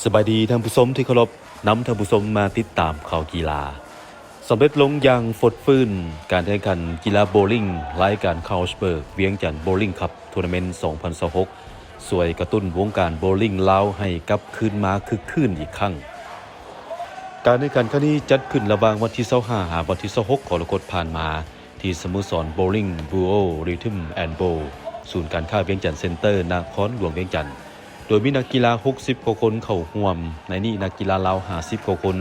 ສະບາຍດີທ່ານຜູ້ຊົມທີ່ເຄົາລົບ, ນຳທ່ານຜູ້ຊົມມາຕິດຕາມຂ່າວກິລາ. ສຳເລັດລົງຢ່າງຟົດຟື້ນ ການແຂ່ງຂັນກິລາໂບລິງລາຍການ Carlsberg ວຽງຈັນ Bowling Cup Tournament ສອງພັນຊາວຫົກ ຊ່ວຍກະຕຸ້ນວົງການໂບລິງລາວໃຫ້ກັບຄືນມາຄຶກຄື້ນອີກຄັ້ງ. ການແຂ່ງຂັນຄັ້ງນີ້ຈັດຂຶ້ນລະຫວ່າງວັນທີຊາວຫ້າ ຫາວັນທີຊາວຫົກ ກໍລະກົດຜ່ານມາ ທີ່ສະໂມສອນ Bowling Bureau Rhythm and Bowl ສູນການຄ້າວຽງຈັນເຊັນເຕີ ນະຄອນຫຼວງວຽງຈັນ, ໂດຍມີນັກກິລາຫົກສິບກວ່າຄົນເຂົ້າຮ່ວມ, ໃນນີ້ນັກກິລາລາວຫ້າສິບກວ່າຄົນ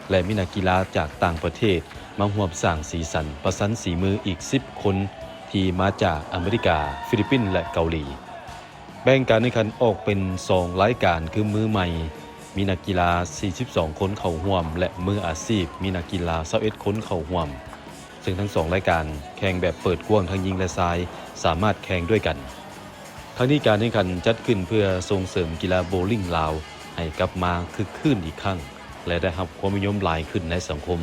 ແລະ ມີນັກກິລາຈາກຕ່າງປະເທດມາຮ່ວມສ້າງສີສັນ, ປະຊັນສີມືອີກສິບຄົນ ທີ່ມາຈາກອາເມລິກາ, ຟີລິບປິນ ແລະ ເກົາຫຼີ. ແບ່ງການແຂ່ງຂັນອອກເປັນສອງລາຍການ ຄືມືໃໝ່ ມີນັກກິລາສີ່ສິບສອງຄົນເຂົ້າຮ່ວມ ແລະ ມືອາຊີບ ມີນັກກິລາຊາວເອັດຄົນເຂົ້າຮ່ວມ, ເຊິ່ງທັງສອງລາຍການແຂ່ງແບບເປີດກວ້າງ ທັງຍິງ ແລະ ຊາຍ ສາມາດແຂ່ງດ້ວຍກັນ. ທັງນີ້ການແຂ່ງຂັນຈັດຂຶ້ນເພື່ອສົ່ງເສີມກິລາໂບລິງລາວໃຫ້ກັບມາຄຶກຄື້ນອີກຄັ້ງ ແລະ ໄດ້ຮັບຄວາມນິຍົມຫຼາຍຂຶ້ນໃນສັງຄົມ.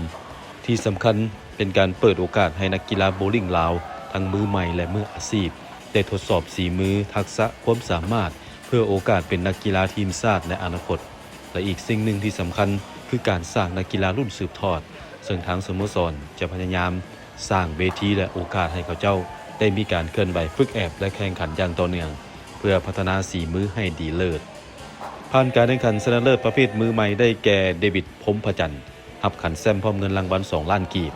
ທີ່ສຳຄັນເປັນການເປີດໂອກາດໃຫ້ນັກກິລາໂບລິງລາວ ທັງມືໃໝ່ ແລະ ມືອາຊີບ ໄດ້ທົດສອບສີມື, ທັກສະ, ຄວາມສາມາດ ເພື່ອໂອກາດເປັນນັກກິລາທີມຊາດໃນອະນາຄົດ ແລະ ອີກສິ່ງໜຶ່ງທີ່ສຳຄັນ ຄືການສ້າງນັກກິລາລຸ້ນສືບທອດ, ເຊິ່ງທາງສະໂມສອນຈະພະຍາຍາມສ້າງເວທີ ແລະ ໂອກາດໃຫ້ເຂົາເຈົ້າໄດ້ມີການເຄື່ອນໄຫວ, ຝຶກແອບ ແລະ ແຂ່ງຂັນຢ່າງຕໍ່ເນື່ອງ ເພື່ອພັດທະນາສີມືໃຫ້ດີເລີດ. ຜ່ານການແຂ່ງຂັນຊະນະເລີດປະເພດມືໃໝ່ ໄດ້ແກ່ ເດວິດ ພົມພະຈັນ ຮັບຂັນແຊ້ມພ້ອມເງິນລາງວັນສອງລ້ານກີບ,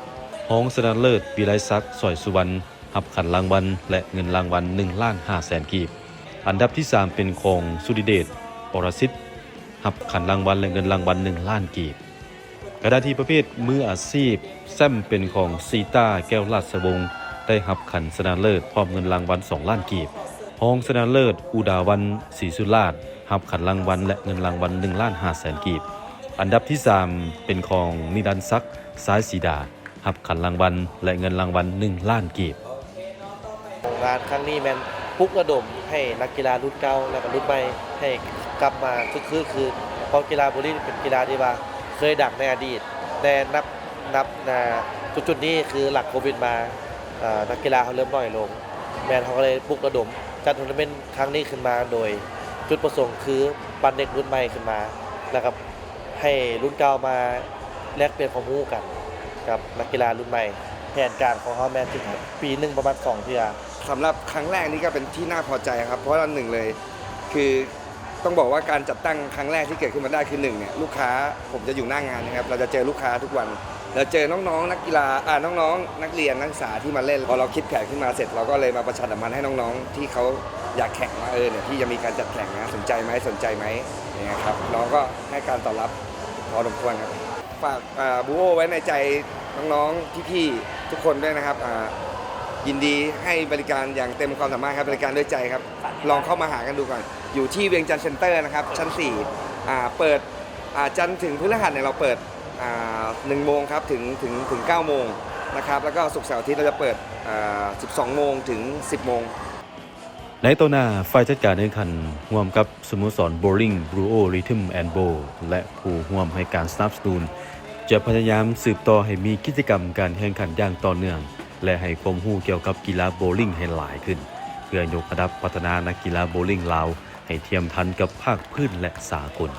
ຮອງຊະນະເລີດ ວິໄລສັກ ສອຍສຸວັນ ຮັບຂັນລາງວັນ ແລະ ເງິນລາງວັນໜຶ່ງລ້ານຫ້າແສນກີບ. ອັນດັບທີສາມເປັນຂອງ ສຸລິເດດ ອລະສິດ ຮັບຂັນລາງວັນ ແລະ ເງິນລາງວັນໜຶ່ງລ້ານກີບ. ຂະນະທີ່ປະເພດມືອາຊີບ ແຊ້ມເປັນຂອງ ຊີຕາ ແກ້ວລາດຊະວົງ ໄດ້ຮັບຂັນຊະນະເລີດ ພ້ອມເງິນລາງວັນສອງລ້ານກີບ, ຮອງຊະນະເລີດ ອຸດາວັນ ສີສຸລາດ ຮັບຂັນລາງວັນ ແລະ ເງິນລາງວັນໜຶ່ງລ້ານຫ້າແສນກີບ. ອັນດັບທີສາມເປັນຂອງ ນິລັນສັກ ຊາຍສີດາ ຮັບຂັນລາງວັນ ແລະ ເງິນລາງວັນໜຶ່ງລ້ານກີບ. ງານຄັ້ງນີ້ແມ່ນປຸກລະດົມໃຫ້ນັກກິລາລຸ້ນເກົ່າ ແລະ ກະລຸ້ນໃໝ່ໃຫ້ກັບມາຄຶກຄື້ນຄືນ, ເພາະກິລາໂບລິງເປັນກິລາທີ່ວ່າເຄີຍດັງໃນອະດີດ, ແຕ່ນັບ ນັບ ນາ ຈຸດໆນີ້ຄືຫຼັງໂຄວິດມາ ເອີ ນັກກິລາເຮົາເລີ່ມໜ້ອຍລົງ. ແມ່ນເຮົາກໍເລີຍປຸກລະດົມຈັດໂທນາເມັນຄັ້ງນີ້ຂຶ້ນມາ ໂດຍຈຸດປະສົງຄືປັ່ນເດັກລຸ້ນໃໝ່ຂຶ້ນມາ ແລ້ວກໍ ໃຫ້ລຸ້ນເກົ່າມາແລກປ່ຽນຄວາມຮູ້ກັນກັບນັກກິລາລຸ້ນໃໝ່. ແຜນການຂອງເຮົາແມ່ນຊິຈັດປີໜຶ່ງປະມານສອງເທື່ອ. ສຳລັບຄັ້ງແລກນີ້ກໍເປັນທີ່ໜ້າພໍໃຈຄັບ ເພາະວ່າໜຶ່ງເລີຍ ຄືຕ້ອງບອກວ່າການຈັດຕັ້ງຄັ້ງແລກທີ່ເກີດຂຶ້ນມາໄດ້ຄື ໜຶ່ງເນ່ຍ ລູກຄ້າ ຜົມຈະຢູ່ໜ້າງານນະຄັບ ເຮົາຈະເຈີລູກຄ້າທຸກວັນ ແລ້ວເຈີນ້ອງໆນັກກິລາ ອ່າ ນ້ອງໆນັກຮຽນນັກສຶກສາທີ່ມາເຫຼັ້ນ. ພໍເຮົາຄິດແຜນຂຶ້ນມາເສັດ ເຮົາກໍເລີຍມາປະຊາສຳພັນໃຫ້ນ້ອງໆທີ່ເຂົາຢາກແຂ່ງວ່າ ເອີ ເນ່ຍ ທີ່ຈະມີການຈັດແຂ່ງນະ ສົນໃຈໄໝ ສົນໃຈໄໝ ຢ່າງເນີ້ຍຄັບ. ນ້ອງກໍໃຫ້ການຕອບຮັບພໍສົມຄວນຄັບ. ຝາກ ອ່າ ບູໂອ ໄວ້ໃນໃຈນ້ອງໆ ພີ່ໆ ທຸກຄົນດ້ວຍນະຄັບ. ອ່າ ຍິນດີໃຫ້ບໍລິການຢ່າງເຕັມຄວາມສາມາດຄັບ ບໍລິການດ້ວຍໃຈຄັບ. ລອງເຂົ້າມາຫາກັນດູກ່ອນ ຢູ່ທີ່ວຽງຈັນເຊັນເຕີນະຄັບ ຊັ້ນສີ່. ອ່າ ເປີດ ອ່າ ຈັນເຖິງພຶດຫັດເນ່ຍ ເຮົາເປີດ ອ່າ ໜຶ່ງໂມງຄັບ ເຖິງ ເຖິງ ເຖິງເກົ້າໂມງນະຄັບ ແລ້ວກໍສຸກເສົາອາທິດເຮົາຈະເປີດ ອ່າ ສິບສອງໂມງເຖິງສິບໂມງ. ໃນຕໍ່ໜ້າ ຝ່າຍຈັດການແຂ່ງຂັນຮ່ວມກັບສະໂມສອນ Bowling Bureau Rhythm and Bowl ແລະ ຜູ້ຮ່ວມໃຫ້ການສະໜັບສະໜູນ ຈະພະຍາຍາມສືບຕໍ່ໃຫ້ມີກິດຈະກຳການແຂ່ງຂັນຢ່າງຕໍ່ເນື່ອງ ແລະ ໃຫ້ຄວາມຮູ້ກ່ຽວກັບກິລາໂບລິງໃຫ້ຫຼາຍຂຶ້ນ ເພື່ອຍົກລະດັບພັດທະນານັກກິລາໂບລິງລາວໃຫ້ທຽມທັນກັບພາກພື້ນ ແລະ ສາກົນ.